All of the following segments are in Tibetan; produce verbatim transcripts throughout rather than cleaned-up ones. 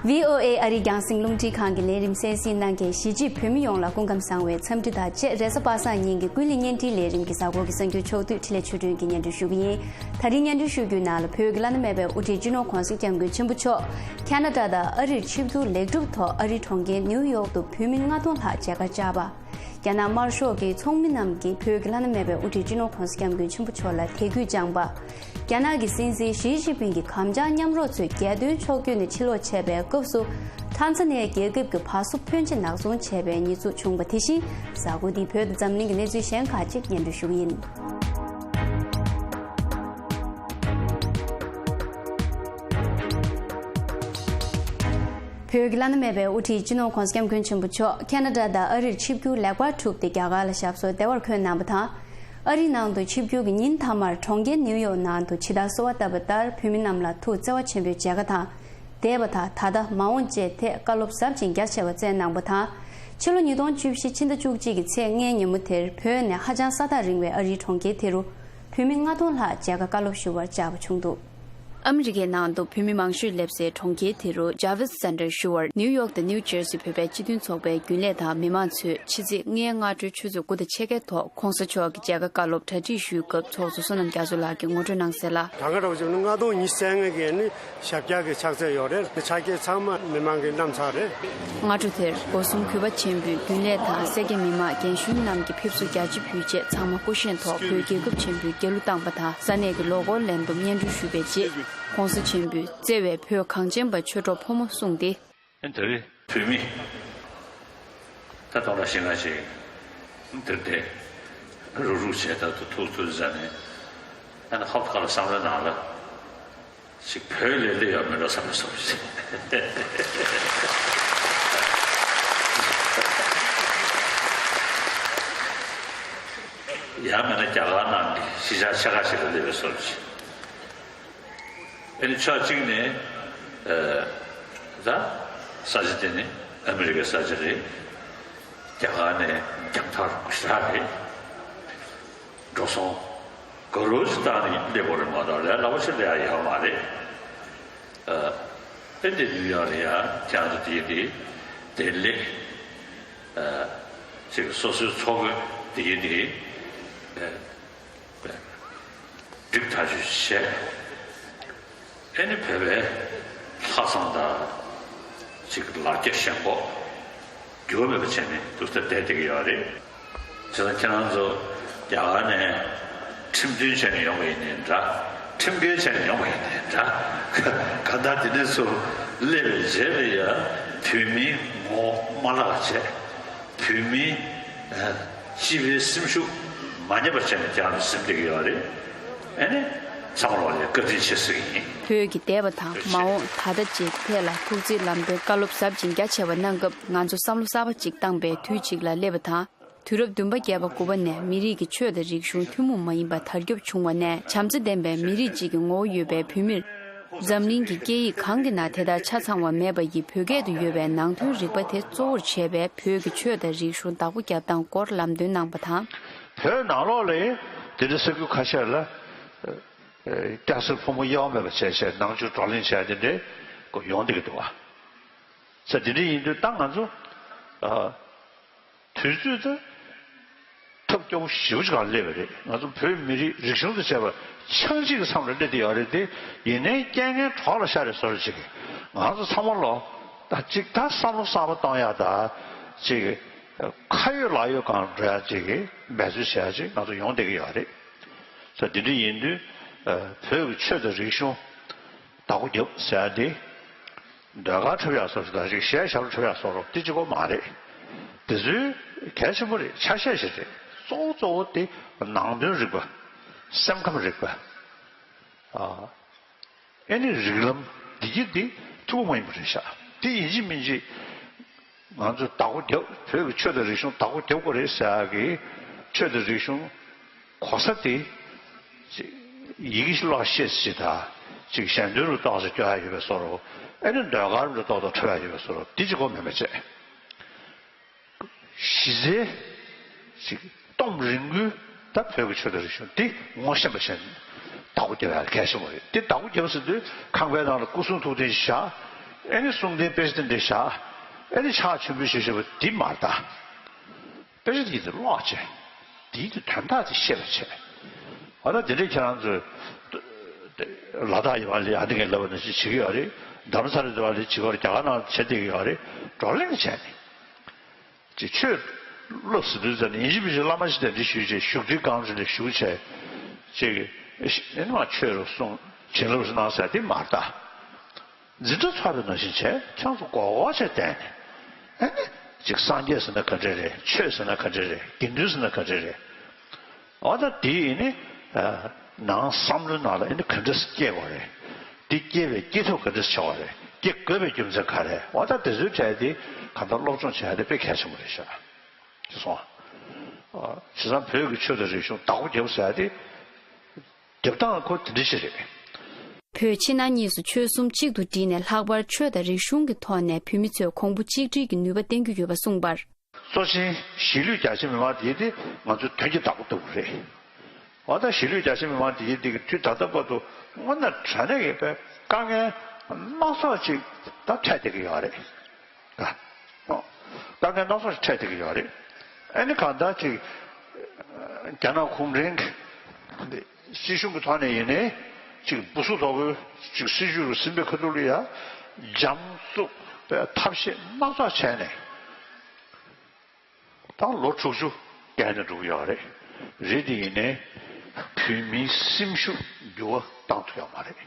བྷི་ཨོ་ཨེ་ཨ་རིའི་རྒྱང་སྲིང་རླུང་འཕྲིན་ཁང་གི་ལས་རིམ་གསན་གཟིགས་གནང་མཁན་གཞིས་བྱེས་བོད་མི་ཡོངས་ལ་སྐུ་ཁམས་བཟང་བའི་འཚམས་འདྲི་དང་བཅས། རེས་གཟའ་པ་སངས་ཉིན་གྱི་ཀུན་གླེང་བརྙན་འཕྲིན་ལས་རིམ་གྱི་གཟའ་འཁོར་གྱི་གསར་འགྱུར་ཕྱོགས་བསྡུས་འཕྲིན་ལས་ཆོས་སྒྲོན་གྱིས་སྙན་སྒྲོན་ཞུ་གི་ཡིན། ད་རིང་སྙན་སྒྲོན་ཞུ་རྒྱུའི་ནང་ལ། བོད་ཀྱི་བླ་ན་མེད་པའི་དབུ་ཁྲིད་སྤྱི་ནོར་༧གོང་ས་༧སྐྱབས་མགོན་ཆེན་པོ་མཆོག་ཁ་ན་ཌ་དང་ཨ་རིར་ཆིབས་བསྒྱུར་ལེགས་གྲུབ་ཐོག་ཨ་རིའི་གྲོང་ཁྱེར་ནིའུ་ཡོག་ཏུ་བོད་མི་ལྔ་སྟོང་ལྷག་མཇལ་ཁ་བཅར་བ། རྒྱ་ནག་དམར་ཤོག་གི་ཚོགས་མི་རྣམས་ཀྱིས་བོད་ཀྱི་བླ་ན་མེད་པའི་དབུ་ཁྲིད་སྤྱི་ནོར་༧གོང་ས་༧སྐྱབས་མགོན་ཆེན་པོ་མཆོག་ལ་དད་གུས་བཅངས་པ། རྒྱ་ནག་གི་སྲིད་འཛིན་ཞི་ཅིན་ཕིང་གིས་གམ་བཅའ་མཉམ་རོགས་ཚོས་རྒྱལ་དོན་ཕྱོགས་བསྐྱོད་ནས་ཕྱིར་ལོག་བྱས་པའི་སྐབས་སུ། ཕྲན་ཙ་ནའི་རྒྱལ་ཁབ་ཀྱི་བ་སོ་ཕོན་ཆེ་ནག་ཚོང་བྱས་པའི་ཉེས་འཛུགས་བྱུང་བ། དེ་བཞིན་གཟའ་འཁོར་འདིའི་བོད་དང་འཛམ་གླིང་གི་གནས་ཚུལ་གཞན་ཁག་ཅིག་སྙན་སྒྲོན་ཞུ་གི་ཡིན། བོད་ཀྱི་བླ་ན་མེད་པའི་དབུ་ཁྲིད་སྤྱི་ནོར་༧གོང་ས་༧སྐྱབས་མགོན་ཆེན་པོ་མཆོག་ཁ་ན་ཌ་དང་ཨ་རིར་ཆིབས་བསྒྱུར་ལེགས་པར་གྲུབ་སྟེ་རྒྱ་གར་ལ་ཞབས་སོར་བདེ་བར་འཁོད་གནང་བ་དང་། ཨ་རིའི་ནང་དུ་ཆིབས་བསྒྱུར་གྱི་ཉིན་མཐའ་མར་གྲོང་ཁྱེར་ནིའུ་ཡོག་ནང་དུ་ཇི་ལྟར་གསོལ་བ་བཏབ་པ་ལྟར་བོད་མི་རྣམས་ལ་ཐུགས་བརྩེ་བ་ཆེན་པོས་མཇལ་ཁ་དང་། འདས་པ་དང་ད་ལྟ་མ་འོངས་བཅས་ཐད་བཀའ་སློབ་ཟབ་ཅིང་རྒྱ་ཆེ་བ་སྩལ་གནང་བ་དང་། ཕྱི་ལོ་ཉིས་སྟོང་བཅུ་བཞི་ཕྱི་ཟླ་བཅུ་གཅིག་གི་ཚེས་ལྔའི་ཉིན་མོ་དེར་བོད་ནས་ཧ་ཅང་ས་ཐག་རིང་བའི་ཨ་རིའི་གྲོང་ཁྱེར་དེ་རུ་བོད་མི་ལྔ་སྟོང་ལྷག་མཇལ་ཁ་བཀའ་སློབ་ཞུ་བར་བཅར་བ་བྱུང་འདུག། ཨ་མི་རི་ཀའི་ནང་དུ་བོད་མི་མང་ཤོས་སླེབས་སའི་གྲོང་ཁྱེར་དེ་རུ་Javits Center ཞུ་བར་ནིའུ་ཡོག་དང་ནིའུ་ཇར་སི་བོད་པའི་སྤྱི་མཐུན་ཚོགས་པའི་རྒྱུན་ལས་དང་མི་མང་ཚོས་ཕྱི་ཚེས་ལྔའི་སྔ་དྲོའི་ཆུ་ཚོད་དགུ་དང་ཕྱེད་ཀའི་ཐོག་༧གོང་ས་མཆོག་གི་མཇལ་ཁ་བཀའ་སློབ་གྲ་སྒྲིག་ཞུས་སྐབས་ཚོགས་གཙོ་བསོད་ནམས་རྒྱ་མཚོ་ལགས་ཀྱིས་ངོ་སྤྲོད་གནང་གསལ་ལ། གྲངས་ཀ་འདྲ་བོ་བྱས་ན་ལྔ་སྟོང་ཉི་ཤུ་རྩ་ལྔ་གི་ནི་ཞབས་བཀྱག་གི་ཕྱག་འཚལ་ཡོད་རེད། ཕྱག་འཁྱེར་ཚང་མ་མི་མང་གི་གནམ་ཚག་རེད། སྔ་དྲོ་དེར་སྒོ་གསུམ་གུས་པ་ཆེན་པོས་རྒྱུན་ལས་དང་སེར་སྐྱ་མི་མང་རྒན་གཞོན་རྣམས་ཀྱིས་ཕེབས་བསུ་རྒྱ་ཆེ་ཕུལ་རྗེས་ཚང་མ་སྐུ་བཞེངས་ཐོག་བོད་རྒྱལ་ཁབ་ཆེན་པོའི་རྒྱལ་གླུ་བཏང་པ་དང་། ས་གནས་ཀྱི་ལོ་འཁོར་ལེན་འདོམས་སྙན་སྒྲོན་ཞུས་པའི་རྗེས། ༸གོང་ས་ཆེན་པོས་བརྩེ་བའི་བོད་གངས་ཅན་པ་ཆོས་གྲོགས་ཕོ་མོ་གསུངས་ཏེ། ཨ་ནི་དེ་རིང་བོད་མི་ད་སྟོང་ཕྲག་བཞི་ལྔ་ཞིག་འདིར་བསྡད། རུག་རུག་བྱས་ད་དུ་ཐུག་ཐུག་ཟ་ནས། ཨ་ནི་ཧོབ་ཁ་ལ་བསམ་བློའི་ནང་ལ་ཞིག་བོད་ལས་སླེབས་ཡོད་མེད་འགྲོ་བསམ་བསམ་ཞིག་ཡང་མིན་ན་རྒྱ་གར་ནང་གི་གཞིས་ཆགས་ཆེ་ཁག་ཞིག་ལ་སླེབས་པའི་བཟོ་འདྲ་ཞིག་ཨ་ནི་ཕྱོགས་གཅིག་ནས་ཨ་ད་ས་ཆ་དེ་ནི་ཨ་མི་རི་ཀའི་ས་ཆ་རེད། རྒྱ་གར་ནས་རྒྱང་ཐག་ཞེ་དྲག་རེད། འགྲོ་སོང་ག་རོ་ཞིག་བཏང་ནས་སླེབས་དགོས་རེད་མ་གཏོགས་ལས་སླ་པོ་ཞིག་སླེབས་ཡ་ཡོད་མ་རེད། ཨ་ཨ་འདི་ནིའུ་ཡོག་ལ་ཡ་ཁྱེད་རང་ཚོ་དེ་དེ་ལྡི་ལི་ཨ་ཅིག་སོ་སོའི་འཚོ་གོས་དེ་དེ་ཨ། སྒྲིག་ཐག་ཆོད་བྱས། ཨ་ནི་བོད་པའི་ལྷག་བསམ་དང་ཅིག་ལ་རྒྱ་ཞེན་ཁོག་འགྱུར་བ་མེད་པ་བྱས་ནས་འདུག་སེ་བསྡད་བསྡད་ཀྱི་ཡོད་རེད། བྱས་ཙང་ཁྱེད་རང་ཚོ་རྒྱ་གར་ནས་ཁྲིམས་མཐུན་བྱས་ནས་ཡོང་བ་ཡིན་ནའི་འདྲ། ཁྲིམས་འགལ་བྱས་ནས་ཡོང་བ་ཡིན་ནའི་འདྲ། གང་ལྟར་དེ་ནས་ཚུར་སླེབས་པའི་རྗེས་ལ་ཡང་བོད་མིའི་ངོ་བོ་མ་བརླག་པ་བྱས། བོད་མིའི་ཨ་སྤྱི་པའི་སེམས་ཤུགས་མ་ཉམས་པ་བྱས་ནས་རྒྱང་དུ་ཟིན་བསྡད་ཀྱི་ཡོད་རེད། ཨ་ནི་ཚང་མ་ལ་ཡང་བཀའ་དྲིན་ཆེ་ཟེར་གྱི་ཡིན། བོད་ཀྱི་འདས་པ་དང་མ་འོངས་ད་ལྟ་བཅས་ཐད་ལ་ཐུགས་བརྩེའི་ལམ་སྟོན་བཀའ་སློབ་ཟབ་ཅིང་རྒྱ་ཆེ་བ་གནང་སྐབས། ང་ཚོ་བསམ་བློ་གསར་པ་ཅིག་བཏང་པའི་དུས་གཅིག་ལ་སླེབས་པ་དང་། དུས་རབས་བདུན་པ་བརྒྱད་པ་དགུ་པ་ནས་མི་རིགས་ཀྱི་ཆོས་དང་རིག་གཞུང་ཐུན་མོང་མ་ཡིན་པ་དར་ཁྱབ་བྱུང་བ་ནས། བྱམས་བརྩེ་ལྡན་པའི་མི་རིགས་གཅིག་གི་ངོ་བོ་ཡོད་པའི་བོད་མིར། འཛམ་གླིང་གི་སྐད་ཡིག་གང་གི་ནང་དེ་ལྟར་ཆ་ཚང་བ་མེད་པ་ཡི་བོད་སྐད་དུ་ཡོད་པའི་ནང་དོན་རིག་པ་དེ་གཙོ་བོར་བྱས་པའི་བོད་ཀྱི་ཆོས་དང་རིག་གཞུང་བདག་པོ་རྒྱག་སྟངས་སྐོར་ལམ་སྟོན་གནང་བ་དང་། བོད་ནང་ལོགས་ལ་དེ་འདྲའི་ས་ཁུལ་ཁ་ཤས་ལ་སྐྱ་སེར་ཕོ་མོ་དབྱེ་བ་མེད་པ་བྱས་བྱས་ནང་ཆོས་བགྲོ་གླེང་བྱས་དེ་འདྲའི་སྐོར་ཡོང་བསྡད་ཀྱི་འདུག་བ། ས་དེ་འདྲ་ཡིན་དུས་ད་ང་ཚོ་ཨ། དུས་ཚོད་དེ་ཐབས་སྐྱོ་པོ་ཞེ་པོ་ཅིག་སྒང་སླེབས་པ་རེད། ང་ཚོ་བོད་མི་རིགས་རིག་གཞུང་དང་བཅས་པ་ཆགས་འཇིག་གི་མཚམས་ལ་སླེབས་བསྡད་ཡོད་རེད་དེ། ཡིན་ནའི་རྐྱེན་ངན་གྲོགས་ལ་ཤར་རེད་བཟོ་འདྲ་ཅིག་ང་ཚོ་ཚང་མ་ལོ་ད་ཅིག་ད་བསམ་བློ་གསར་པ་གཏོང་ཡག་ད་ཅིག་ཁ་ཡོད་ལག་ཡོད་སྒང་འགྲོ་ཡག་ཅིག་གི་འབད་རྩོལ་བྱེད་ཡག་ཅིག་ང་ཚོ་ཡོང་བསྡད་ཀྱི་ཡོད་རེད། ས་དེ་འདྲ་ཡིན་དུས་བོད་ཀྱི་ཆོས་དང་རིག་གཞུང་བདག་པོ་རྒྱབ་ཟེར་ཡག་དེ། ཟློས་གར་འཁྲབ་ཡག་བཟོ་འདྲ་ཅིག་གཞས་ཞབས་བྲོ་འཁྲབ་ཡག་བཟོ་འདྲ་དེ་གཅིག་པོ་མ་རེད། དེ་ཚོའི་གལ་ཆེན་པོ་རེད། ཆ་ཤས་ཤིག་རེད། གཙོ་བོ་གཙོ་བོ་དེ་ནང་དོན་རིག་པ། སེམས་ཁམས་རིག་པ། ཨ་ཨེ་ནི་རིགས་ལམ་འདི་གྱི་འདི་ཐུགས་མ་ཡིན་པ་རེད་ཤག་དེ་ཡིན་གཅིག་མིན་གཅིག་ང་ཚོ་བདག་པོ་རྒྱབ། བོད་ཀྱི་ཆོས་དང་རིག་གཞུང་བདག་པོ་རྒྱབ་དགོས་རེད་ཟེར་ཡག་གི་ཆོས་དང་རིག་གཞུང་གོ་ས་དེ། ཡི་གེ་ཀློག་ཤེས་ཅིག་དང་ཅིག་ཞལ་འདོན་རུ་ཏོག་ཙམ་སྐྱོར་ཡག་ཡོད་པའི་བཟོ་འདྲ། ཨེ་ནི་ཟློས་གར་རུ་ཏོག་ཏོག་འཁྲབ་ཡག་ཡོད་པའི་བཟོ་འདྲ། འདི་གཅིག་པོ་མིན་པ་བྱས། གཞི་རྩའི་ཅིག་གཏོང་རིང་པོའི་ད་བོད་ཀྱི་ཆོས་དང་རིག་གཞུང་འདི་ངོ་ཤེས་པ་བྱས་ནས་བདག་པོ་རྒྱབ་ཡག་གལ་ཆེན་པོ་རེད། འདི་བདག་པོ་རྒྱབ་ཟེར་དུས་ཁང་པའི་ནང་ལ་སྐུ་གསུང་ཐུགས་རྟེན་ཞིག་བཞག་ཨེ་ནི་གསུང་རྟེན་དཔེ་ཆ་དེ་འདྲ་བཞག་ཨེ་ནི་ཕྱག་མཆོད་འབུལ་ཞུ་ཞུ་བ་འདི་མ་རེད་ད། དཔེ་ཆ་འདི་དེ་ཀློག་བྱས། འདིའི་དེ་དོན་དག་དེ་ཤེས་པ་བྱས། འོ་ན་དེ་འདྲས་ཁྱེད་རང་ཚོས། ལ་དྭགས་ཡོད་པ་ལས་ཨ་ནི་ངས་ལབ་པ་ནང་བཞིན་བྱེད་ཀྱི་ཡོད་རེད། རྡ་རམ་ས་ལ་ཡོད་པ་ལས་བྱེད་ཀྱི་ཡོད་རེད། རྒྱ་གར་ནང་བྱེད་བསྡད་ཀྱི་ཡོད་རེད། བགྲོ་གླེང་བྱས་ནས། ཅིག་ཆོས་སློབ་ཟིན་དུས་ཙམ་ནས་ཡིན་གཅིག་མིན་གཅིག་བླ་མ་ཞིག་གདན་འདྲེན་ཞུས་བྱས་བཞུགས་ཁྲི་རྐང་བྲིས་ལ་བཞུགས་བྱས། ཅིག་ཨེ་ནི་མ་ཆོས་རུ་གསུང་བྱིན་རླབས་སུ་གནང་ཟེར་དེ་མ་རེད་ད། འཛིན་གྲྭ་ཚར་བའི་ནང་བཞིན་བྱས་ཁྱེད་ཚོ་མགོ་སྐོར་བྱས་བསྡད་ནས། ཨེ་ནི། ཅིག་སངས་རྒྱས་ཟེར་ན་ག་འདྲ་རེད། ཆོས་ཟེར་ན་ག་འདྲ་རེད། དགེ་འདུན་ཟེར་ན་ག་འདྲ་རེད། འོ་ད་དེ་ཡིན་ནི། ནང་བསམ་བློའི་ནང་ལ་ཨེ་ནི་ག་འདྲ་སྐྱེ་དགོས་རེད། དེ་སྐྱེ་བའི་སྐྱེ་ཐབས་ག་འདྲ་བྱ་བ་རེད། སྐྱེ་དགོས་པའི་རྒྱུ་མཚན་ག་རེད། འོ་ད་དེ་ཚོའི་གྲས་དེ་གང་ལྟར་སློབ་སྦྱོང་བྱེད་ཡ་དེ་དཔེ་གལ་ཆེན་པོ་རེད་ཤག་ཅེས་གསུངས། བྱས་ཙང་བོད་ཀྱི་ཆོས་དང་རིག་གཞུང་བདག་པོ་རྒྱབ་ཟེར་ཡ་དེ། རྒྱབ་སྟངས་ཁོ་དེ་འདྲ་ཞིག་རེད། བོད་ཕྱི་ནང་གཉིས་སུ་ཆོལ་གསུམ་གཅིག་ཏུ་བསྒྲིལ་ནས་ལྷག་པར་ཆོས་དང་རིག་གཞུང་གི་ཐོག་ནས་བོད་མི་ཚོས་གོང་བུ་གཅིག་སྒྲིལ་གྱི་ནུས་པ་བསྟན་རྒྱུ་ཡོད་པ་གསུངས་པར། གཙོ་ཆེན་གཞིས་ལུས་རྒྱ་ཆེ་མི་མང་དེ་དེ་ང་ཚོའི་དོན་གྱི་བདག་པོ་ལྟ་བུ་རེད། འོ་ད་གཞིས་ལུས་རྒྱ་ཆེ་མི་མང་དེ་དེ་གི་དུས་ད་ལྟ་བར་དུ་དངོས་གནས་དྲང་གནས་ཀྱི་དཔེ་དཀའ་ངལ་སྣ་ཚོགས་ཅིག་ད་འཕྲད་བསྡད་ཀྱི་ཡོད་རེད། ད་དཀའ་ངལ་སྣ་ཚོགས་ཅིག་འཕྲད་བསྡད་ཀྱི་ཡོད་རེད། ཨ་ནི་གང་ལྟར་ཅིག་རྒྱ་ནག་གུང་ཁྲན་གྱི་སྲིད་གཞུང་གི་ཐོག་ནས་ཡིན་ནའི་ཅིག་སྦུ་སུ་དོ་གོས་ཅིག་སྲིད་ཇུས་རུ་ཟིན་པའི་ཁ་ཐུག་ལ་ཡ་འཇམ་རྩུབ་པའི་ཐབས་ཤེས་སྣ་ཚོགས་བྱས་ནས། ད་ལོ་དྲུག་ཅུ་བརྒལ་ནས་འགྲོ་གི་ཡོད་རེད། རེད་དེ་ཡིན་ནའི་བོད་མིའི་སེམས་ཤུགས་འགྱུར་བ་བཏང་ཐུབ་ཡོད་མ་རེད།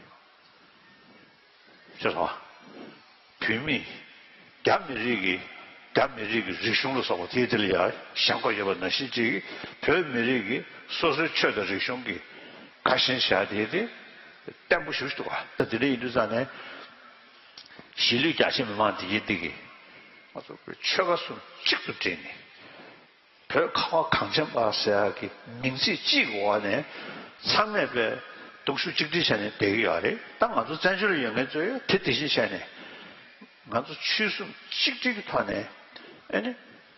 ཤེས་སོང་། བོད་མི་རྒྱ་མི་རིགས་ཀྱི་རྒྱ་མི་རིགས་ཀྱི་རིག་གཞུང་ལ་སོགས་པ་དེའི་དེ་ལ་ཡང་ཞེན་ཁོག་ཡོད་པ་ནང་བཞིན་ཅིག་བོད་མི་རིགས་ཀྱི་སོ་སོའི་ཆོས་དང་རིག་གཞུང་གི་ཁ་ཞེན་བྱ་དེ་དེ་བརྟན་པོ་ཞུ་ཞུ་འདུག་ག་ད་དེ་འདྲ་ཡིན་དུས་ཙང་ནས། གཞིས་ལུས་རྒྱ་ཆེ་མི་མང་དེ་གའི་དེ་གི་ང་ཚོ་ཆོལ་ཁ་གསུམ་གཅིག་ཏུ་བསྒྲིལ་ནས། བོད་ཁ་བ་གངས་ཅན་པ་ཟེར་ཡག་གི་མིང་ཚིག་གཅིག་གི་འོག་ནས་ཚང་མས་དཔེ་གདུང་ཤུགས་གཅིག་སྒྲིལ་བྱས་ནས་བསྡད་ཀྱི་ཡོད་རེད། ད་ང་ཚོ་བཙན་བྱོལ་ལ་ཡོད་མཁན་ཚོས་དེ་དེ་བཞིན་བྱས་ནས་ང་ཚོ་ཆོལ་གསུམ་གཅིག་སྒྲིལ་གྱི་ཐོག་ནས་ཨེ་ནི་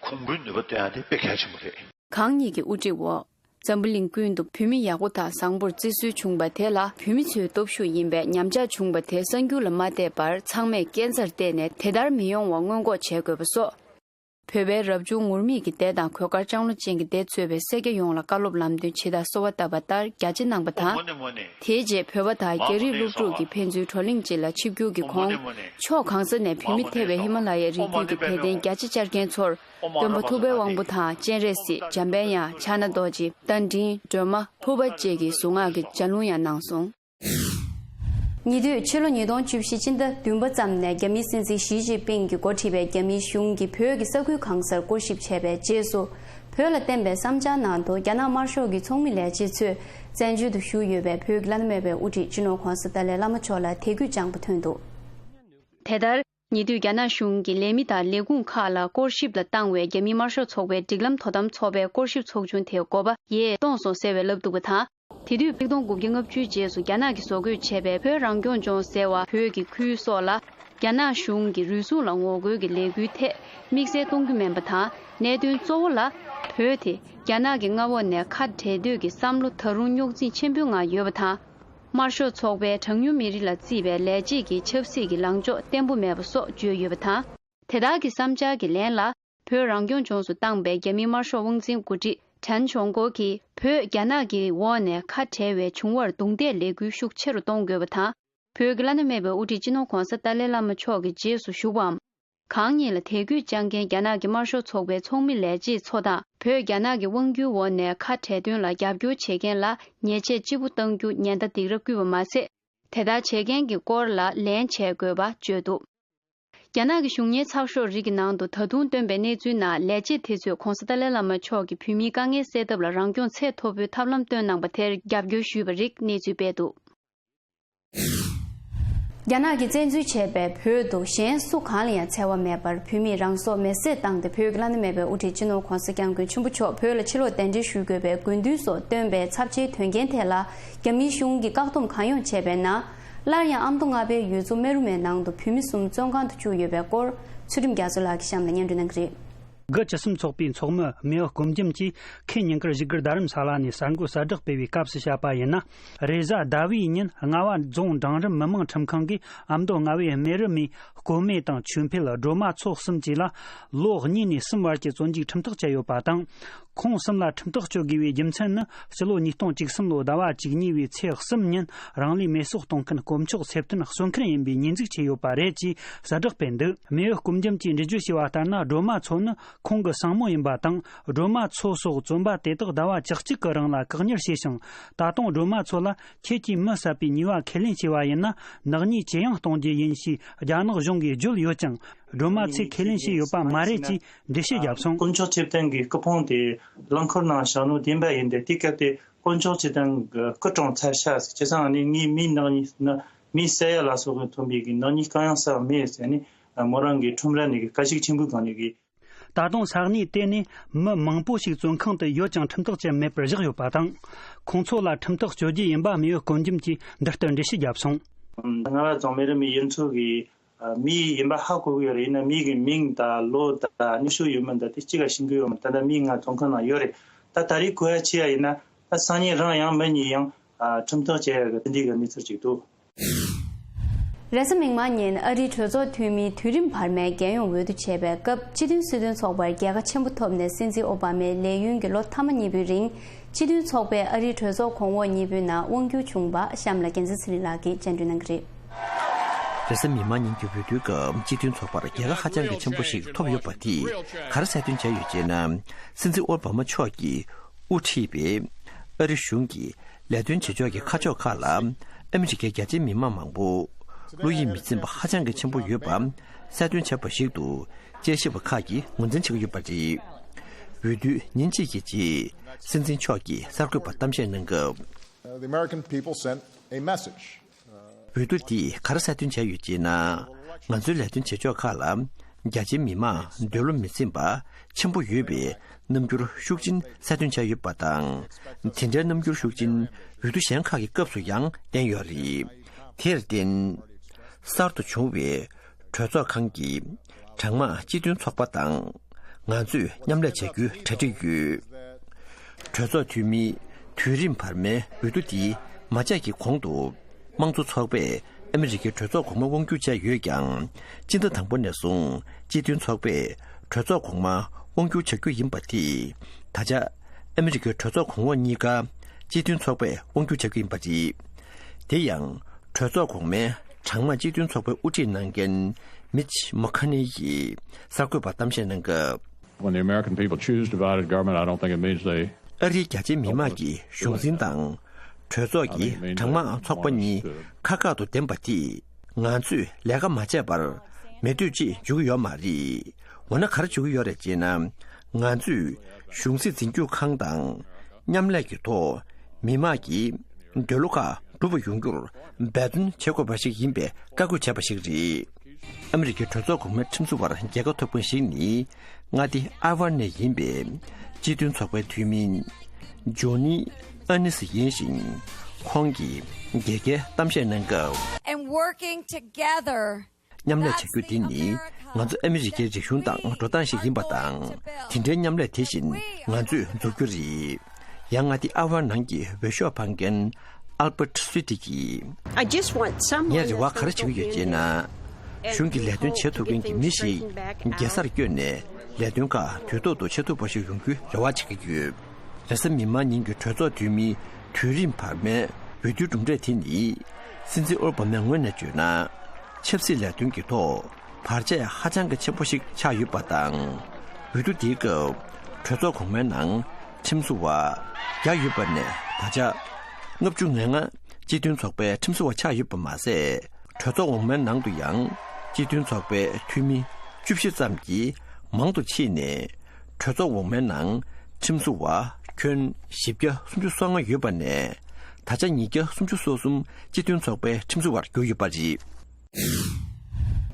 གོང་བུའི་ནུས་པ་བཏོན་ཡག་དེ་དཔེ་གལ་ཆེན་པོ་རེད། གང་ཉིད་ཀྱི་དབུ་ཁྲིད་འོག་འཛམ་བུ་གླིང་ཀུན་ཏུ་བོད་མི་ཡག་པོ་དང་བཟང་པོར་བརྩི་སྲོལ་བྱུང་བ་དེ་ལ་བོད་མི་ཚོའི་སྟོབས་ཤུགས་ཡིན་པས་ཉམས་ཆག་བྱུང་བ་དེ་གསར་འགྱུར་ལ་མ་བལྟས་པར་ཚང་མས་སྐས་འཛར་བལྟས་ནས་དེ་ལྟར་མི་ཡོང་བ་སྔོན་འགོག་བྱེད་དགོས་པ་སོགས། བོད་པའི་རབ་བྱུང་ངུར་སྨྲིག་གི་སྡེ་དང་གོས་དཀར་ལྕང་ལོ་ཅན་གྱི་སྡེ་གཙོས་པའི་སེར་སྐྱ་ཡོངས་ལ་བཀའ་སློབ་ལམ་སྟོན་ཇི་ལྟར་གསོལ་བ་བཏབ་པ་ལྟར་རྒྱ་ཆེ་གནང་པ་དང་། དེའི་རྗེས་བོད་པ་དང་རྒྱ་རིགས་སློབ་ཕྲུག་གིས་ཕན་ཚུན་བགྲོ་གླེང་ཅིག་ལ་ཆིབས་བསྒྱུར་གྱི་གོང་ཕྱོགས་གང་ས་ནས་བོད་མི་ཐེ་བའི་ཧི་མ་ལ་ཡའི་རི་རྒྱུད་ཀྱི་དད་ལྡན་རྒྱ་ཆེ་བཅར་མཁན་ཚོར་སྟོན་པ་ཐུབ་པའི་དབང་པོ་དང་སྤྱན་རས་གཟིགས། འཇམ་དཔལ་དབྱངས། ཕྱག་ན་རྡོ་རྗེ། རྟ་མགྲིན། སྒྲོལ་མ། ཕུར་པ་བཅས་ཀྱི་གཟུངས་སྔགས་ཀྱི་ལྗགས་ལུང་ཡང་གནང་སོང་། ཉེ་དུས་ཕྱི་ལོ་ཉིས་སྟོང་བཅུ་བཞི་སྤྱི་ཟླ་བདུན་པ་ཙམ་ནས་རྒྱ་མིའི་སྲིད་འཛིན་ཞི་ཅིན་ཕིང་གིས་འགོ་ཁྲིད་པའི་རྒྱ་མིའི་གཞུང་གིས་བོད་ཀྱི་ས་ཁུལ་གང་སར་སྐོར་ཞིབ་བྱས་པའི་རྗེས་སུ། བོད་ལ་བསྟན་པའི་བསམ་འཆར་ནང་དུ་རྒྱ་ནག་དམར་ཤོག་གི་ཚོགས་མི་ལས་བྱེད་ཚོས་བཙན་བྱོལ་དུ་བཞུགས་ཡོད་པའི་བོད་ཀྱི་བླ་ན་མེད་པའི་དབུ་ཁྲིད་སྤྱི་ནོར་༧གོང་ས་ཏཱ་ལའི་བླ་མ་མཆོག་ལ་དད་གུས་བཅངས་པ་ཐོན་འདུག་དེ་ལྟར། ཉེ་དུས་རྒྱ་ནག་གཞུང་གིས་ལས་མི་དང་ལས་ཁུངས་ཁག་ལ་སྐོར་ཞིབ་ལ་བཏང་བའི་རྒྱ་མིའི་དམར་ཤོག་ཚོགས་པའི་སྒྲིག་ལམ་དོ་དམ་ཚོགས་པའི་སྐོར་ཞིབ་ཚོགས་ཆུང་དེའི་འགོ་པ་ཡས་སྟོང་སོང་ཟེར་བས་ལབ་འདུག་པ་དང་། དེ་དུས་ཆིག་སྟོང་དགུ་བརྒྱ་ལྔ་བཅུའི་རྗེས་སུ་རྒྱ་ནག་གིས་བཟོ་འགོད་བྱས་པའི་བོད་རང་སྐྱོང་ལྗོངས་ཟེར་བ་བོད་ཀྱི་ཁུལ་སོགས་ལ་རྒྱ་ནག་གཞུང་གིས་རུལ་སུངས་ལ་ངོ་རྒོལ་གྱི་ལས་འགུལ་ཐད་དམིགས་བསལ་གཏོང་རྒྱུ་མིན་པ་དང་། གནད་དོན་གཙོ་བོ་ལ་བོད་དེ་རྒྱ་ནག་གི་མངའ་འོག་ནས་ཁ་བྲལ་འདོད་ཀྱི་བསམ་བློ་ད་རུང་རྙོག་འཛིང་ཆེན་པོའི་ངང་ཡོད་པ་དང་། དམར་ཤོག་ཚོགས་པའི་གྲངས་ཉུང་མི་རིགས་ལ་བརྩིས་པའི་ལས་བྱེད་ཀྱི་ཆབ་སྲིད་ཀྱི་ལངས་ཕྱོགས་བརྟན་པོ་མེད་པ་སོགས་བརྗོད་ཡོད་པ་དང་། དེ་དག་གི་བསམ་འཆར་གྱི་ལན་ལ། བོད་རང་སྐྱོང་ལྗོངས་སུ་བཏང་པའི་རྒྱ་མིའི་དམར་ཤོག་དབང་འཛིན་འགོ་ཁྲིད་ཁྲན་ཆོང་ཀོ་གིས་བོད་རྒྱ་ནག་གི་འོག་ནས་ཁ་བྲལ་བའི་བྱུང་བར་རྡུང་རྡེག་ལས་འགུལ་ཤུགས་ཆེ་རུ་གཏོང་དགོས་པ་དང་། བོད་ཀྱི་བླ་ན་མེད་པའི་དབུ་ཁྲིད་སྤྱི་ནོར་༧གོང་ས་ཏཱ་ལའི་བླ་མ་མཆོག་གི་རྗེས་སུ་ཞུགས་པའམ། གང་ཉིད་ལ་དད་གུས་བཅངས་མཁན་རྒྱ་ནག་གི་དམར་ཤོག་ཚོགས་པའི་ཚོགས་མི་ལས་བྱེད་ཚོ་དང་། བོད་རྒྱ་ནག་གི་དབང་སྒྱུར་འོག་ནས་ཁ་བྲལ་དོན་ལ་རྒྱབ་སྐྱོར་བྱེད་མཁན་ལ་ཉེས་ཆད་ལྕི་པོ་གཏང་རྒྱུ་ཉེན་བརྡ་སྡིགས་ར་བསྐུལ་བ་མ་ཟད། དེ་ལྟར་བྱེད་མཁན་གྱི་སྐོར་ལ་ལན་འཇལ་དགོས་པ་བརྗོད་འདུག་རྒྱ་ནག་གི་གཞུང་གཉེར་ཚགས་ཤོག་རིགས་ཀྱི་ནང་དུ་ད་དུང་བཏོན་པའི་གནས་ཚུལ་ནང་ལས་བྱེད་དེ་ཚོས་༧གོང་ས་ཏཱ་ལའི་བླ་མ་མཆོག་གིས་བོད་མིའི་དཀའ་ངལ་སེལ་ཐབས་ལ་རང་སྐྱོང་ཚད་མཐོ་པོའི་ཐབས་ལམ་བཏོན་གནང་པ་དེར་རྒྱབ་སྐྱོར་ཞུས་པ་རིགས་གནས་ཚུལ་སྤེལ་འདུག་རྒྱ་ནག་གིས་བཙན་འཛུལ་བྱས་པའི་བོད་དུ་གཞན་སུ་གང་ལ་ཡང་འཚེ་བ་མེད་པར་བོད་མིས་རང་སྲོག་མེར་སྲེག་བཏང་སྟེ། བོད་ཀྱི་བླ་ན་མེད་པའི་དབུ་ཁྲིད་སྤྱི་ནོར་༧གོང་ས་༧སྐྱབས་མགོན་ཆེན་པོ་མཆོག་བོད་ལ་ཕྱིར་ལོག་གདན་འདྲེན་ཞུ་དགོས་པའི་དགོས་འདུན་སོགས་བཏོན་པའི་ཚབས་ཆེའི་དོན་རྐྱེན་ཐད་ལ། རྒྱ་མིའི་གཞུང་གིས་བཀག་སྡོམ་གང་ཡོང་བྱས་པའི་ནང་། སླར་ཡང་ཨ་མདོ་རྔ་པའི་ཡུལ་ཚོ་མེ་རུ་མའི་ནང་དུ་བོད་མི་གསུམ་བཙོན་ཁང་དུ་བཅུག་ཡོད་པའི་སྐོར། ཚུལ་ཁྲིམས་རྒྱ་མཚོ་ལགས་ཀྱིས་གཤམ་ལ་སྙན་སྒྲོན་གནང་གི་རེད། དགུ་བཅུ་གསུམ་ཚོགས་པའི་ཚོགས་མི་མེའོ་སྐོམ་ཇམ་གྱིས་ཁོས་ཉིན་དཀར་བཞུགས་སྒར་རྡ་རམ་ས་ལ་ནས་གསར་འགོད་གསལ་བསྒྲགས་སྤེལ་བའི་སྐབས་སུ་བཤད་པ་ཡིན་ན། རེས་གཟའ་ཟླ་བའི་ཉིན་རྔ་བ་རྫོང་འབྲིང་རིམ་མི་དམངས་ཁྲིམས་ཁང་གིས་ཨ་མདོ་རྔ་བའི་རྨེ་རུ་མའི་སྐོམ་མེ་དང་ཆོས་འཕེལ་སྒྲོལ་མ་མཚོ་གསུམ་བཅས་ལ་ལོ་གཉིས་ནས་གསུམ་བར་གྱི་བཙོན་འཇུག་ཁྲིམས་ཐག་བཅད་ཡོད་པ་དང་། ཁོང་གསུམ་ལ་ཁྲིམས་ཐག་གཅོད་དགོས་པའི་རྒྱུ་མཚན་ནི། ཕྱི་ལོ་ཉིས་སྟོང་བཅུ་གསུམ་ལོའི་ཟླ་བ་བཅུ་གཉིས་པའི་ཚེས་གསུམ་ཉིན་རང་ལུས་མེ་སྲེག་གཏོང་མཁན་དཀོན་མཆོག་ཚེ་བརྟན་གསོན་མཁན་ཡིན་པའི་ཉེས་འཛུགས་བྱས་ཡོད་པ་རེད་ཅེས་གསལ་བསྒྲགས་སྤེལ་འདུག་མེའོ་སྐོམ་ཇམ་གྱིས་འགྲེལ་བརྗོད་བྱས་པ་ལྟར་ན། སྒྲོལ་མ་མཚོ་ནི་ཁོང་གི་སྲིང་མོ་ཡིན་པ་དང་། སྒྲོལ་མ་མཚོ་སོགས་བཙོན་པ་དེ་དག་ཟླ་བ་བཅུ་གཅིག་གི་རིང་ལ་བཀག་ཉར་བྱས་ཤིང་། ད་དུང་སྒྲོལ་མ་མཚོ་ལ་ཁྱེད་ཀྱིས་མི་བསད་པའི་ཉེས་པ་ཁས་ལེན་བྱས་པ་ཡིན་ན། ནག་ཉེས་ཇེ་ཡང་གཏོང་རྒྱུ་ཡིན་ཞེས་རྒྱ་ནག་གཞུང་གིས་བརྗོད་ཡོད་ཀྱང་། སྒྲོལ་མ་ཚོས་ཁས་ལེན་བྱས་ཡོད་པ་མ་རེད་ཅེས་འགྲེལ་བཤད་བརྒྱབ་སོང་། དཀོན་མཆོག་ཆེ་བརྟན་གྱི་སྐུ་ཕུང་དེ་རླངས་འཁོར་ནང་བཞག་ནོ་བདེན་པ་ཡིན་ཏེ། དེ་སྐབས་དེ་དཀོན་མཆོག་ཆེ་བརྟན་གྱི་སྐུ་གྲོངས་ཚར་ཤག་ཟེར། བྱས་ཙང་ནི་ངས་མིའི་ནག་ཉེས་ནི་མིའི་བསད་ཡ་ལ་སོགས་པའི་ཐོན་པའི་གི་ནག་ཉེས་གང་ཡང་བསགས་མེད་ཟེར་ནས་མོ་རང་གི་ཁྲོམ་ར་ནས་གི་བཀའ་ཤག་ཆེན་པོའི་སྒང་ནས་གི། ད་དུང་ས་གནས་དེ་ནས་མི་མང་པོ་ཞིག་བཙོན་ཁང་དུ་ཡོད་ཀྱང་ཁྲིམས་ཐག་བཅད་མེད་པར་བཞག་ཡོད་པ་དང་། ཁོང་ཚོ་ལ་ཁྲིམས་ཐག་གཅོད་རྒྱུ་ཡིན་པ་མེའོ་སྐོམ་ཇམ་གྱིས་འདི་ལྟར་འགྲེལ་བཤད་བརྒྱབ་སོང་། རྔ་བ་རྫོང་མེ་རི་མི་ཡུལ་ཚོ་གི་ཨ་མི་ཡིན་པ་ཧ་གོ་གི་ཡོད་རེད། ཡིན་ན་མི་གི་མིང་དང་ལོ་དང་ནུ་ཤུ་ཡོད་མེད་དང་དེ་གཅིག་ལ་ཤེས་ཀྱི་ཡོད་མ་རེད། ད་ལྟ་མི་ང་བཙོན་ཁང་ནང་ཡོད་རེད། ད་ད་རེས་གོ་ཡ་ཆེ་ཡ་ཡིན་ན་ད་སང་ཉིན་རང་ཡང་མི་གཉིས་ཡང་ཨ་ཁྲིམས་ཐག་བཅད་ཡ་གི་དེ་འདྲའི་གི་གནས་ཚུལ་ཅིག་འདུག་རེས་གཟའ་མིག་དམར་ཉིན་ཨ་རིའི་གྲོས་ཚོགས་འཐུས་མི་དུས་རིམ་བར་མའི་རྒྱལ་ཡོངས་འོས་བསྡུ་བྱས་པའི་སྐབས་སྤྱི་མཐུན་སྲིད་དོན་ཚོགས་པར་རྒྱལ་ཁ་ཆེན་པོ་ཐོབ་ནས་སྲིད་འཛིན་ཨོ་བྷ་མའི་ལས་ཡུན་གྱི་ལོ་མཐའ་མ་གཉིས་པོའི་རིང་སྤྱི་མཐུན་ཚོགས་པས་ཨ་རིའི་གྲོས་ཚོགས་གོང་འོག་གཉིས་པོའི་ནང་དབང་བསྒྱུར་བྱུང་བ་གཤམ་ལ་རྒྱལ་མཚན་ཚེ་རིང་ལགས་ཀྱིས་སྙན་སྒྲོན་གནང་གི་རེད། རེས་གཟའ་མིག་དམར་ཉིན་གྱི་འོས་བསྡུའི་སྐབས་སྤྱི་མཐུན་ཚོགས་པར་རྒྱལ་ཁ་ཧ་ཅང་གི་ཆེན་པོ་ཞིག་ཐོབ་ཡོད་པ་དེས་ག་རེ་གསལ་སྟོན་བྱས་ཡོད་ཅེ་ན། སྲིད་འཛིན་ཨོ་བྷ་མ་མཆོག་གིས་དབུ་ཁྲིད་པའི་ཨ་རི་གཞུང་གི་ལས་དོན་བྱེད་ཕྱོགས་ཀྱི་ཁ་ཕྱོགས་ཁག་ལ་ཨ་མི་རི་ཀའི་རྒྱ་ཆེའི་མི་མང་མང་པོ་བློ་ཡིད་མི་ཚིམ་པ་ཧ་ཅང་གི་ཆེན་པོ་ཡོད་པ་གསལ་སྟོན་བྱས་པ་ཞིག་ཏུ་དཔྱད་ཞིབ་པ་ཁག་གིས་ངོས་འཛིན་བྱེད་ཀྱི་ཡོད་པ་རེད། འོས་བསྡུའི་ཉིན་གཅིག་གི་རྗེས་སྲིད་འཛིན་མཆོག་གིས་གསར་འགོད་པར་གཏམ་བཤད་གནང་སྐབས། Uh, the American people sent a message. འོས་བསྡུ་འདིས་ག་རེ་གསལ་སྟོན་བྱས་ཡོད་ཅེ་ན། ང་ཚོའི་ལས་དོན་བྱེད་ཕྱོགས་ཁག་ལ་རྒྱ་ཆེའི་མི་མང་འདོད་བློ་མི་ཚིམ་པ་ཆེན་པོ་ཡོད་པའི་རྣམ་འགྱུར་ཤུགས་ཆེན་གསལ་སྟོན་བྱས་ཡོད་པ་དང་། དེ་འདྲའི་རྣམ་འགྱུར་ཤུགས་ཆེན་འོས་བསྡུ་གཞན་ཁག་གི་སྐབས་སུ་ཡང་བསྟན་ཡོད་རེད། དེར་བརྟེན། གསར་དུ་བྱུང་བའི་གྲོས་ཚོགས་ཁང་གི་གྲངས་མང་སྤྱི་མཐུན་ཚོགས་པ་དང་ང་ཚོས་མཉམ་ལས་བྱ་རྒྱུའི་གྲ་སྒྲིག་ཡོད། གྲོས་ཚོགས་འཐུས་མིའི་དུས་རིམ་བར་མའི་འོས་བསྡུ་འདིའི་མ་ཆད་ཀྱི་གོང་དུ། དམངས་གཙོ་ཚོགས་པས་ཨ་མི་རི་ཀའི་གྲོས་ཚོགས་གོང་མ་དབང་སྒྱུར་བྱས་ཡོད་ཀྱང་། སྤྱི་ཟླ་དང་པོ་ནས་བཟུང་སྤྱི་མཐུན་ཚོགས་པས་གྲོས་ཚོགས་གོང་མ་དབང་སྒྱུར་བྱ་རྒྱུ་ཡིན་པ་དེས། ད་ཆ་ཨ་མི་རི་ཀའི་གྲོས་ཚོགས་གོང་འོག་གཉིས་ཀ་སྤྱི་མཐུན་ཚོགས་པས་དབང་སྒྱུར་བྱ་རྒྱུ་ཡིན་པ་རེད། དེ་ཡང་གྲོས་ཚོགས་གོང་མའི་གྲངས་མང་སྤྱི་མཐུན་ཚོགས་པའི་དབུ་ཁྲིད་གནང་མཁན་མིཆ་མོ་ཁ་ནེ་ཡིས་གསར་འགོད་པར་གཏམ་བཤད་གནང་སྐབས། When the American people choose divided government, I don't think it means they ཨ་རིའི་རྒྱ་ཆེའི་མི་དམངས་ཀྱིས་གཞུང་འཛིན་དང་གྲོས་ཚོགས་ཀྱི་གྲངས་མང་ཚོགས་པ་གཉིས་ཁ་ཁ་ཏུ་འདེམས་པ་དེས་ང་ཚོས་ལས་ཀ་མ་བྱས་པར་མེ་མདོས་ཅིག་འཇུག་གི་ཡོད་མ་རེད། འོ་ན་ག་རེ་བྱེད་ཀྱི་ཡོད་རེད་ཅེ་ན། ང་ཚོས་གཞུང་སྲིད་འཛིན་སྐྱོང་ཁང་དང་མཉམ་ལས་ཀྱི་ཐོག་མི་དམངས་ཀྱི་འདོད་བློ་ཁག་འགྲུབ་པ་ཡོང་རྒྱུར་འབད་བརྩོན་བྱེད་དགོས་པ་ཞིག་ཡིན་པའི་བཀའ་བཀོད་བྱས་པ་ཞིག་རེད། ཨ་མི་རི་ཀའི་གྲོས་ཚོགས་གོང་མའི་ཁྲིམས་བཟོ་བར་རྒྱལ་ཁ་ཐོབ་མཁན་ཞིག་ནི་མངའ་སྡེ་ཨའི་ཝ་ནས་ཡིན་པའི་སྤྱི་མཐུན་ཚོགས་པའི་འཐུས་མི་ཇོ་ནི་ཨ་ནི་སི་ཡིན་ཞིང་། ཁོང་གིས་རྒྱལ་ཁའི་གཏམ་བཤད་གནང་སྐབས། And working together. མཉམ་ལས་བྱ་རྒྱུ་འདི་ནི་ང་ཚོ་ཨ་མི་རི་ཀའི་རིག་གཞུང་དང་འགྲོ་སྟངས་ཤིག་ཡིན་པ་དང་། དེ་འདྲའི་མཉམ་ལས་དེ་བཞིན་ང་ཚོས་འཛུགས་རྒྱུ་རེད། ཡང་མངའ་སྡེ་ཨ་ཝ་ནང་གི་འོས་ཤོག་འཕང་མཁན་ཨལ་བྷར་སུའི་ཏི་གིས། I just want someone ངས་རེ་བ་ག་རེ་བྱེད་ཀྱི་ཡོད་ཅེ་ན། གཞུང་གི་ལས་དོན་བྱེད་ཐུབ་མཁན་གྱི་མི་ཞིག་རྒྱལ་སར་བསྐྱོད་ནས་ལས་དོན་ཁག་དུས་ཐོག་ཏུ་བྱེད་ཐུབ་པ་ཞིག་ཡོང་རྒྱུའི་རེ་བ་བྱེད་ཀྱི་ཡོད། རེས་གཟའ་མིག་དམར་ཉིན་གྱི་གྲོས་ཚོགས་འཐུས་མིའི་དུས་རིམ་བར་མའི་འོས་བསྡུའི་གྲུབ་འབྲས་དེ་ནི། སྲིད་འཛིན་ཨོ་བྷ་མའི་ངོས་ནས་བརྗོད་ན། ཆབ་སྲིད་ལས་དོན་གྱི་ཐོག་བར་ཆད་ཧ་ཅང་གི་ཆེན་པོ་ཞིག་ཆགས་ཡོད་པ་དང་། འོས་བསྡུ་དེའི་སྐབས་གྲོས་ཚོགས་གོང་མའི་ནང་ཁྲིམས་བཟོ་བ་བརྒྱ་ཡོད་པ་ནས་ད་ཆ་ལྔ་བཅུ་ང་ལྔ་སྤྱི་མཐུན་ཚོགས་པའི་ཁྲིམས་བཟོ་བ་ཆགས་ཡོད་པ་མ་ཟད། གྲོས་ཚོགས་འོག་མའི་ནང་དུ་ཡང་སྤྱི་མཐུན་ཚོགས་པའི་འཐུས་མི་བཅུ་བཞི་ཙམ་གྱིས་མང་དུ་ཕྱིན་ནས། གྲོས་ཚོགས་འོག་མའི་ནང་ཁྲིམས་བཟོ་བ་ཁྱོན་བཞི་བརྒྱ་སུམ་ཅུ་སོ་ལྔ་ཡོད་པ་ནས། ད་ཆ་ཉིས་བརྒྱ་སུམ་ཅུ་སོ་གསུམ་སྤྱི་མཐུན་ཚོགས་པའི་ཁྲིམས་བཟོ་བར་གྱུར་ཡོད་པ་རེད།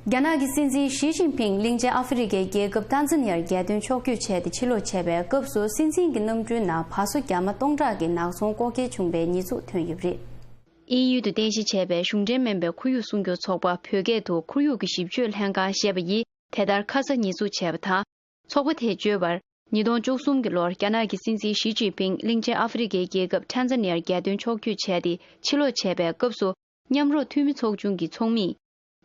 རྒྱ་ནག་གི་སྲིད་འཛིན་ཞི་ཅིན་ཕིང་གླིང་ཆེན་ཨ་ཧྥེ་རི་ཁའི་རྒྱལ་ཁབ་ཏན་ཛ་ནི་ཡར་རྒྱལ་དོན་ཕྱོགས་བསྐྱོད་བྱས་ཏེ་ཕྱིར་ལོག་བྱས་པའི་སྐབས་སུ་སྲིད་འཛིན་གྱི་གནམ་གྲུའི་ནང་བ་སོ་རྒྱ་མ་སྟོང་ཕྲག་གི་ནག་ཚོང་ལྐོག་འཁྱེར་བྱུང་པའི་ཉེས་འཛུགས་ཐོན་ཡོད་པ་རེད། དབྱིན་ཡུལ་དུ་རྟེན་གཞི་བྱས་པའི་གཞུང་འབྲེལ་མིན་པའི་ཁོར་ཡུག་སྲུང་སྐྱོབ་ཚོགས་པ་བོད་སྐད་དུ་ཁོར་ཡུག་གི་ཞིབ་དཔྱོད་ལྷན་ཁང་ཞེས་པ་ཡིས་དེ་ལྟར་ཁ་ས་ཉེས་འཛུགས་བྱས་པ་དང་། ཚོགས་པ་དེས་བརྗོད་པར། ཉིས་སྟོང་བཅུ་གསུམ་གྱི་ལོར་རྒྱ་ནག་གི་སྲིད་འཛིན་ཞི་ཅིན་ཕིང་གླིང་ཆེན་ཨ་ཧྥེ་རི་ཁའི་རྒྱལ་ཁབ་ཐན་ཛ་ནི་ཡར་རྒྱལ་དོན་ཕྱོགས་བསྐྱོད་བྱས་ཏེ་ཕྱིར་ལོག་བྱས་པའི་སྐབས་སུ། མཉམ་རོགས་འཐུས་མི་ཚོགས་ཆུང་གི་ཚོགས་མིས།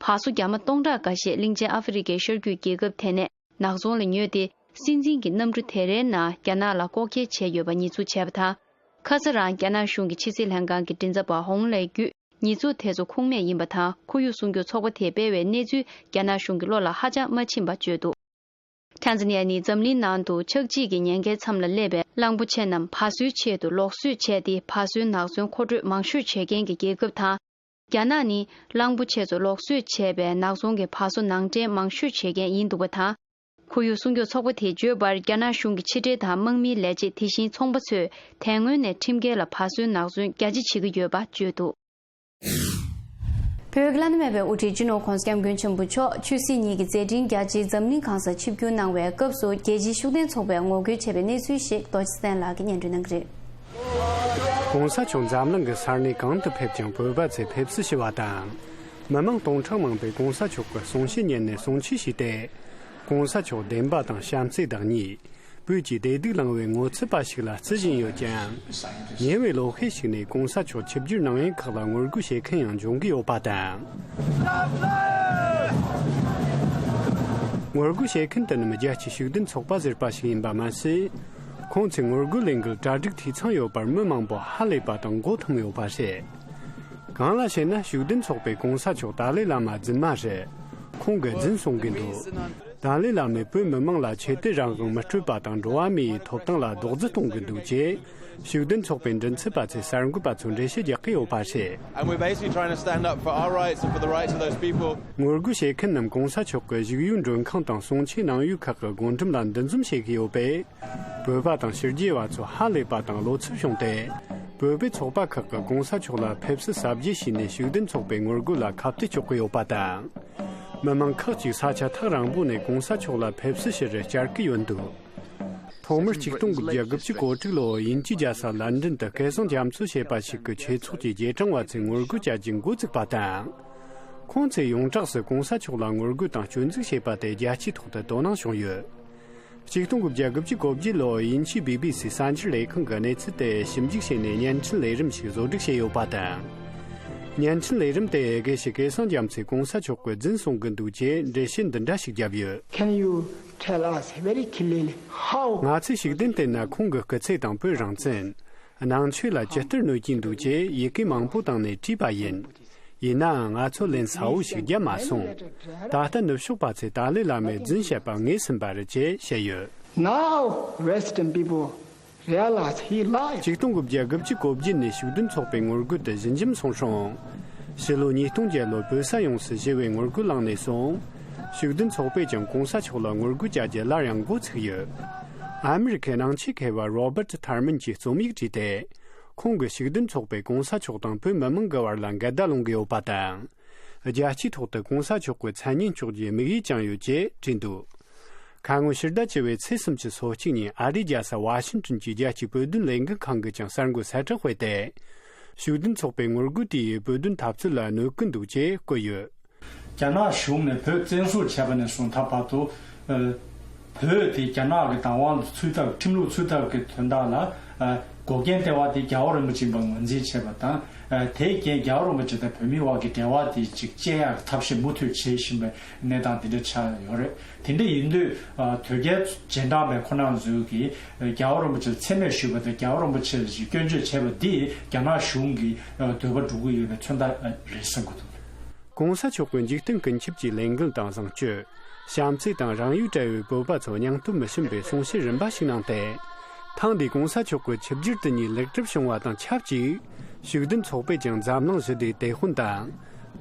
བ་སོ་རྒྱ་མ་སྟོང་ཕྲག་འགའ་ཤས་གླིང་ཆེན་ཨ་ཧྥེ་རི་ཁའི་ཤར་རྒྱུད་རྒྱལ་ཁབ་དེ་ནས་ནག་ཚོང་ལ་ཉོས་ཏེ། སྲིད་འཛིན་གྱི་གནམ་གྲུ་དེ་རའི་ནང་རྒྱ་ནག་ལ་ལྐོག་འཁྱེར་བྱས་ཡོད་པ་ཉེས་འཛུགས་བྱས་པ་དང་། ཁ་ས་རང་རྒྱ་ནག་གཞུང་གི་ཕྱི་སྲིད་ལྷན་ཁང་གི་མགྲིན་ཚབ་པ་ཧོང་ལེ་བརྒྱུད། ཉེས་འཛུགས་དེ་ཚོ་ཁུངས་མེད་ཡིན་པ་དང་། ཁོར་ཡུག་སྲུང་སྐྱོབ་ཚོགས་པ་དེས་སྤེལ་བའི་གནས་ཚུལ་རྒྱ་ནག་གཞུང་གི་བློ་ལ་ཧ་ཅང་མ་ཕྱིན་པ་བརྗོད་འདུག་ཐན་ཛ་ནི་ཡ་ནི་འཛམ་གླིང་ནང་དུ་ཆག་འཇིག་གི་ཉེན་ཁའི་མཚམས་ལ་སླེབས་པའི་གླང་པོ་ཆེ་རྣམས་བ་སོའི་ཆེད་དུ་ལོག་གསོས་བྱས་ཏེ། བ་སོའི་ནག་ཚོང་མཁོ་སྤྲོད་མང་ཤོས་བྱེད་མཁན་གྱི་རྒྱལ་ཁབ་དང་། རྒྱ་ནག་ནི་གླང་པོ་ཆེ་ཚོ་ལོག་གསོས་བྱས་པའི་ནག་ཚོང་གི་བ་སོ་ནང་འདྲེན་མང་ཤོས་བྱེད་མཁན་ཡིན་འདུག་པ་དང་། ཁོར་ཡུག་སྲུང་སྐྱོབ་ཚོགས་པ་དེས་བརྗོད་པར། རྒྱ་ནག་གཞུང་གི་ཕྱི་འབྲེལ་དང་དམག་མིའི་ལས་བྱེད། དེ་བཞིན་ཚོང་པ་ཚོས་དེ་སྔོན་ནས་ཁྲིམས་འགལ་ལ་བ་སོའི་ནག་ཚོང་རྒྱ་ཆེ་བྱེད་ཀྱི་ཡོད་པ་བརྗོད་འདུག་བོད་ཀྱི་བླ་ན་མེད་པའི་དབུ་ཁྲིད་སྤྱི་ནོར་༧གོང་ས་༧སྐྱབས་མགོན་ཆེན་པོ་མཆོག་ཆོས་སྲིད་གཉིས་ཀྱི་མཛད་འཕྲིན་རྒྱ་ཆེའི་འཛམ་གླིང་གང་སར་ཆིབས་བསྒྱུར་གནང་བའི་སྐབས་སུ། རྒྱལ་སྤྱིའི་ཤུགས་ལྡན་ཚོགས་པས་ངོ་རྒོལ་བྱས་པའི་གནས་ཚུལ་ཞིག་རྡོ་རྗེ་བསྟན་ལགས་ཀྱིས་སྙན་སྒྲོན་གནང་གི་རེད། ྋགོང་ས་མཆོག་འཛམ་གླིང་གི་ས་གནས་གང་དུ་ཕེབས་ཀྱང་བོད་པ་ཚོས་ཕེབས་བསུ་ཞུ་བ་དང་། མི་མང་སྟོང་ཕྲག་མང་པོས་ྋགོང་ས་མཆོག་གི་གསུང་བཤད་ཉན་ནས་གསུང་ཆོས་ཞུས་ཏེ། ྋགོང་ས་མཆོག་བདེན་པ་དང་བྱམས་བརྩེ་བདག་ཉིད། བོད་ཀྱི་བདེ་སྡུག་བླང་བའི་ངོ་ཚབ་པ་ཞིག་ལ་བརྩི་བཞིན་ཡོད་ཀྱང་། ཉེ་བའི་ལོ་ཤས་ཤིག་ནས་ྋགོང་ས་མཆོག་ཆིབས་བསྒྱུར་གནང་ཡུལ་ཁག་ལ་ངོ་རྒོལ་བྱེད་མཁན་ཡང་འབྱུང་གི་ཡོད་པ་དང་། ངོ་རྒོལ་བྱེད་མཁན་དེ་རྣམས་རྒྱལ་སྤྱིའི་ཤུགས་ལྡན་ཚོགས་པ་ཟེར་པ་ཞིག་ཡིན་པ་མ་ཟད། ཁོང་ཚོའི་ངོ་རྒོལ་ལས་འགུལ་གྲ་སྒྲིག་འཐུས་ཚང་ཡོད་པར་མི་མང་པོ་ཧ་ལས་པ་དང་མགོ་འཐོམས་ཡོད་པ་རེད། གང་ལ་བྱས་ན་ཤུགས་ལྡན་ཚོགས་པས་ྋགོང་ས་མཆོག་ཏཱ་ལའི་བླ་མ་རྫུན་མ་རེད། ཁོང་གིས་རྫུན་གསུང་གི་འདུག་ཏཱ་ལའི་བླ་མས་བོད་མི་མང་ལ་ཆོས་དད་རང་དབང་མི་སྤྲོད་པ་དང་འགྲོ་བ་མི་ཡི་ཐོབ་ཐང་ལ་རྡོག་རྫིས་གཏོང་གི་འདུག་ཅེས་ཤུགས་ལྡན་ཚོགས་པའི་མགྲིན་ཚབ་པ་ཚོས་གསར་འགོད་པ་ཚོར་འགྲེལ་བཤད་རྒྱག་གི་ཡོད་པ་རེད། And we're basically trying to stand up for our rights and for the rights of those people. ངོ་རྒོལ་བྱེད་མཁན་རྣམས་ྋགོང་ས་མཆོག་གི་བཞུགས་ཡུལ་མགྲོན་ཁང་དང་གསུང་ཆོས་གནང་ཡུལ་ཁག་གི་སྒོ་འགྲམ་ལ་འདུ་འཛོམས་བྱེད་ཀྱི་ཡོད་པས། བོད་པ་དང་ཕྱི་རྒྱལ་བ་ཚོ་ཧ་ལས་པ་དང་བློ་འཚབ་བྱུང་སྟེ། བོད་པའི་ཚོགས་པ་ཁག་གིས་ྋགོང་ས་མཆོག་ལ་ཕེབས་བསུ་གཟབ་རྒྱས་བྱས་ནས་ཤུགས་ལྡན་ཚོགས་པའི་ངོ་རྒོལ་ལ་ཁ་གཏད་གཅོག་གི་ཡོད་པ་དང་། མི་མང་ཁག་ཅིག་ས་ཆ་ཐག་རིང་པོ་ནས་ྋགོང་ས་མཆོག་ལ་ཕེབས་བསུ་ཞུ་རུ་བཅར་གྱི་ཡོད་འདུག་ཐོག་མར་ཆིག་སྟོང་དགུ་བརྒྱ་དགུ་བཅུ་གོ་དྲུག་ལོར་དབྱིན་ཇིའི་རྒྱལ་ས་ལན་ཀྲན་དུ་སྐལ་བཟང་རྒྱ་མཚོ་ཞེས་པ་ཞིག་གི་ཆོས་ཚོགས་ཀྱི་རྗེས་འབྲང་བ་ཚོས་ངོ་རྒོལ་བྱ་རྒྱུ་འགོ་བཙུགས་པ་དང་། ཁོང་ཚོས་ཡོངས་གྲགས་སུ་ྋགོང་ས་མཆོག་ལ་ངོ་རྒོལ་དང་སྐྱོན་འཛུགས་བྱས་པ་དེ་རྒྱལ་སྤྱིའི་ཐོག་ཏུ་དོ་སྣང་བྱུང་ཡོད། ཆིག་སྟོང་དགུ་བརྒྱ་དགུ་བཅུ་གོ་བརྒྱད་ལོར་དབྱིན་ཇིའི་བི་བི་སི་གསར་འགྱུར་ལས་ཁང་གིས་གནས་ཚུལ་དེ་ཞིབ་འཇུག་བྱས་ནས་བརྙན་འཕྲིན་ལས་རིམ་ཞིག་བཟོ་སྒྲིག་བྱས་ཡོད་པ་དང་། བརྙན་འཕྲིན་ལས་རིམ་དེ་དགེ་བཤེས་སྐལ་བཟང་རྒྱ་མཚོས་ྋགོང་ས་མཆོག་གིས་རྫུན་གསུང་གི་འདུག་ཅེས་འགྲེལ་བཤད་འདི་འདྲ་ཞིག་བརྒྱབ་ཡོད། Can you tell us very clearly how? ང་ཚོས་ཤུགས་ལྡན་བལྟས་ན་ཁོང་གི་སྐུ་ཚེ་དང་བོད་རང་བཙན། ནང་ཆོས་ལ་ཇི་ལྟར་གནོད་ཀྱིན་འདུག་ཅེས་ཡི་གེ་མང་པོ་བཏང་ནས་བྲིས་པ་ཡིན། ཡིན་ནའང་ང་ཚོ་ལན་གསལ་བོ་ཞིག་བརྒྱབ་མ་སོང་། ད་ལྟ་ནུབ་ཕྱོགས་པ་ཚོས་ཏཱ་ལའི་བླ་མས་རྫུན་བཤད་པ་ངོས་ཟིན་པ་རེད་ཅེས་བཤད་ཡོད། Now Western people realize he lied. ཆིག་སྟོང་དགུ་བརྒྱ་དགུ་བཅུ་གོ་བརྒྱད་ནས་ཤུགས་ལྡན་ཚོགས་པའི་ངོ་རྒོལ་དེ་ཞི་འཇམ་སོང་རུང་། ཕྱི་ལོ་ཉིས་སྟོང་བརྒྱད་ལོར་བོད་ས་ཡོངས་སུ་ཞི་བའི་ངོ་རྒོལ་ལངས་ནས་བཟུང་། ཤུགས་ལྡན་ཚོགས་པས་ཀྱང་ྋགོང་ས་མཆོག་ལ་ངོ་རྒོལ་བྱ་རྒྱུ་སླར་ཡང་འགོ་ཚུགས་ཡོད། ཨ་མི་རི་ཁའི་ནང་ཆོས་མཁས་པ་རོ་བར་ཊི་ཐར་མན་གྱིས་རྩོམ་ཡིག་བྲིས་ཏེ། ཁོང་གིས་ཤུགས་ལྡན་ཚོགས་པས་ྋགོང་ས་མཆོག་དང་བོད་མི་མང་གི་བར་ལ་འགལ་ཟླ་སློང་གི་ཡོད་པ་དང་། རྒྱལ་སྤྱིའི་ཐོག་ཏུ་ྋགོང་ས་མཆོག་གི་མཚན་སྙན་གཅོག་རྒྱུའི་དམིགས་ཡུལ་བཅངས་ཡོད་ཅེས་བྲིས་འདུག་ཁ་སྔོན་ཕྱི་ཟླ་བཅུ་པའི་ཚེས་སུམ་ཅུ་སོ་གཅིག་ཉིན་ཨ་རིའི་རྒྱལ་ས་ཝ་ཤིང་ཏོན་གྱི་རྒྱལ་སྤྱིའི་བོད་དོན་ལས་འགུལ་ཁང་གིས་ཀྱང་གསར་འགོད་གསལ་བསྒྲགས་སྤེལ་ཏེ། ཤུགས་ལྡན་ཚོགས་པའི་ངོ་རྒོལ་དེ་ཡིས་བོད་དོན་འཐབ་རྩོད་ལ་གནོད་ཀྱི་འདུག་ཅེས་བཀོད་ཡོད། རྒྱ་ནག་གཞུང་ནས་བོད་བཙན་བཟུང་བྱས་པ་ནས་བཟུང་ད་བར་དུ། ཨ། བོད་དེ་རྒྱ་ནག་གི་བདག་དབང་དུ་ཚུད་ཐབས། ཁྲིམས་ལུགས་ཚུད་ཐབས་ཀྱི་དོན་དག་ལ། ཨ། འགོག་རྐྱེན་སྟེར་བ་དེ་རྒྱལ་བ་རིན་པོ་ཆེ་ཡིན་པ་ངོས་འཛིན་བྱས་པ་དང་། ཨ། དེའི་རྐྱེན་རྒྱལ་བ་རིན་པོ་ཆེ་དང་བོད་མིའི་དབར་གྱི་འབྲེལ་བ་དེ་ཅིག་བཅད་ཡག་ཐབས་ཤེས་མུ་མཐུད་བྱེད་བཞིན་པའི་གནས་སྟངས་དེ་འདྲ་ཆགས་ཡོད་རེད། དེ་འདྲ་ཡིན་དུས། ཨ། དོལ་རྒྱལ་རྗེས་འབྲང་པའི་ཁོ་རང་ཚོས་ཀྱིས་རྒྱལ་བ་རིན་པོ་ཆེ་ལ་མཚན་སྨད་ཞུས་པ་དང་རྒྱལ་བ་རིན་པོ་ཆེ་ལ་ཅིག་སྐྱོན་བརྗོད་བྱས་པ་འདིས་རྒྱ་ནག་གཞུང་གི་འདོད་པ་སྒྲུབ་ཀྱི་ཡོད་པའི་མཚོན་རྟགས་རེད་བསམ་གྱི་འདུག ྋགོང་ས་མཆོག་གི་འཇིག་རྟེན་ཀུན་ཁྱབ་ཀྱི་ལས་འགུལ་དང་བཟང་སྤྱོད། བྱམས་བརྩེ་དང་རང་ཡུལ་བྲལ་བའི་བོད་པ་ཚོ་སྙིང་སྟོབས་མི་ཞུམ་པའི་གསུང་བཤད་རིམ་པ་ཞིག་གནང་སྟེ། ཐེངས་འདིའི་ྋགོང་ས་མཆོག་གི་ཆིབས་བསྒྱུར་དེ་ཉིད་ལེགས་གྲུབ་བྱུང་བ་དང་ཆབས་ཅིག་ཤུགས་ལྡན་ཚོགས་པས་ཀྱང་འཛམ་གླིང་ཞི་བདེའི་དེད་དཔོན་དང་།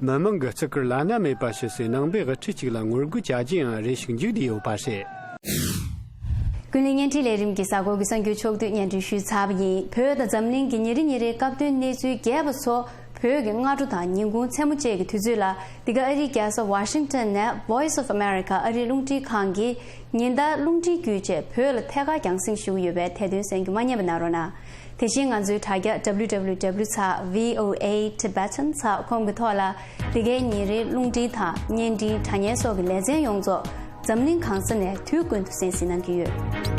མི་མང་གི་བརྩི་བཀུར་བླ་ན་མེད་པ་ཞུ་སའི་ནང་པའི་དབུ་ཁྲིད་ཅིག་ལ་ངོ་རྒོལ་བྱ་རྒྱུ་ཡང་རེ་ཞིག་མཇུག་བསྡུས་ཡོད་པ་རེད། ཀུན་གླེང་བརྙན་འཕྲིན་ལས་རིམ་གྱི་གཟའ་འཁོར་གྱི་གསར་འགྱུར་ཕྱོགས་བསྡུས་སྙན་སྒྲོན་ཞུས་ཚར་བ་ཡིན། བོད་དང་འཛམ་གླིང་གི་ཉིན་རེ་ཉིན་རེའི་སྐབས་དོན་གནས་ཚུལ་རྒྱས་པ་ཚོ། བོད་ཀྱི་སྔ་དྲོ་དང་ཉིན་གུང་མཚན་མོ་བཅས་ཀྱི་དུས་ཚོད་ལ། འདི་ག་ཨ་རིའི་རྒྱལ་ས་ཝ་ཤིང་ཊོན་ནས་Voice of America ཨ་རིའི་རླུང་འཕྲིན་ཁང་གིས་ཉིན་ལྟར་རླུང་འཕྲིན་བརྒྱུད་བཅས་བོད་ལ་ཐད་ཀར་རྒྱང་སྲིང་ཞུ་གི་ཡོད་པས་དེ་དོན་གསན་རྒྱུ་མ་བསྙེལ་བ་གནང་རོགས་གནང་། དེ་བཞིན་ང་ཚོའི་དྲ་རྒྱ་W W W ཚེག་V O A Tibetan ཚེག་ཀོམ་གྱི་ཐོག་ལ། འདི་གའི་ཉིན་རེའི་རླུང་འཕྲིན་དང་བརྙན་འཕྲིན། དྲ་བརྙན་སོགས་ཀྱི་ལེ་ཚན་ཡོངས་རྫོགས་ འཛམ་གླིང་གང་ས་ནས་དུས་ཀུན་ཏུ་གསན་གཟིགས་གནང་གི་ཡོད།